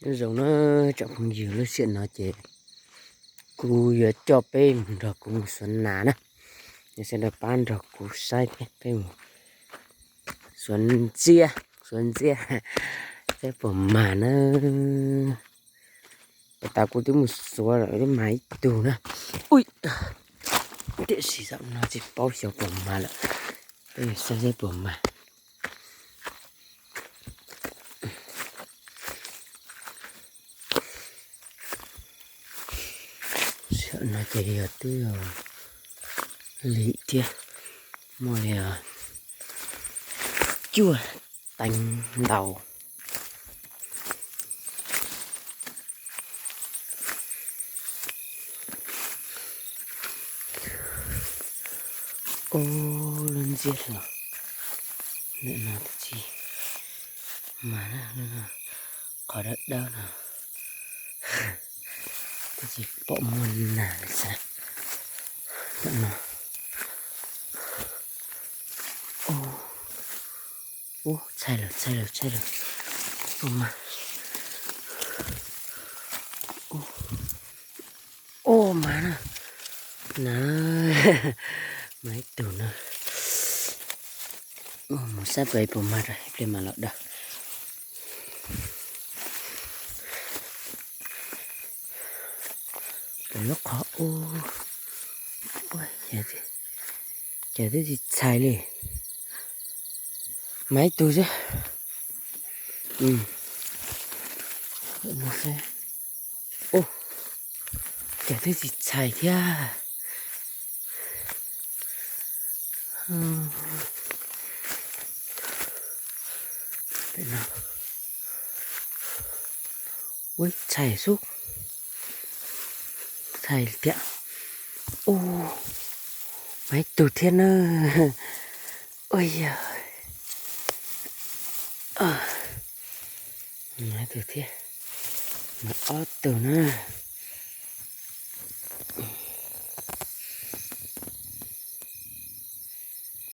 Nyob zoo na tsoom phooj ywg, lub sij hawm no ces kuv yuav coj peb mus nrog kuv mus xuav nas na. Yog sawv daws pab nrog kuv saib thiab, peb mus xuav ntxiab, xuav ntxiab saib puas mag na. Puag ta kuv twb mus xuav lawm, twb mag ib tug na. Ui, tiam sis zaum no tsis paub xyov puas mag lawm. Peb saib saib puas mag. Sij hawm no ces yog twb lim thiab, muaj li cuaj teev ntau. Ub, lub ntxiab los, ntawm no twb tsis mag na, qhov dawb dawb no twb tsis pom muaj nas li xav. Ntawm no, ub, txhais lawm, txhais lawm, txhais lawm. Ub, mag na. Na, mag ib tug na. Mus saib pem puas mag, ib pliag mam los daws. Pem lub qhov ub, cas twb tsis txhais li. Mag ib tug xwb. Ub, cas twb tsis txhais thiab. Ub, txhais xwb, txhais tiag. Ub, mag ib tug thiab na. Ua yog, mag ib tug thiab, mag ob tug na.